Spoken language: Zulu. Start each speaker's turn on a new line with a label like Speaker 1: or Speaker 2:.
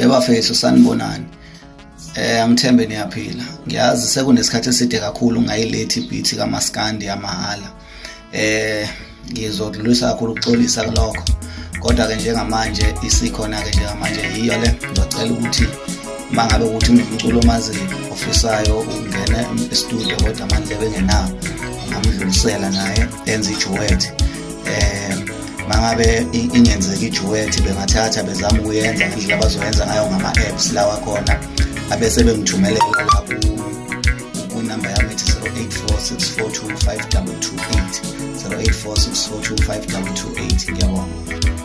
Speaker 1: Ebafethu sanibonani. Angithembe niyaphila. Ngiyazi sekunesikhathi eside kakhulu ngayilethi beat kaMaskandi yamahala. Ngizodlulisa kakhulu ukuxolisa kulokho. Kodwa ke njengamanje isikhona ke njengamanje yiyo le ngizocela ukuthi mangabe ukuthi unomculo omaziyo ofisayo ukungena e-studio kodwa manje bengenawo ngamdlulisela naye enze iduet mangabe ingenzeki iduet bengathatha bezama ukuyenza ngendlela abazoyenza ngayo ngama-apps lawa khona abese bengithumelela la kunamba yami ethi 0846425228 0846425228. Ngiyabonga.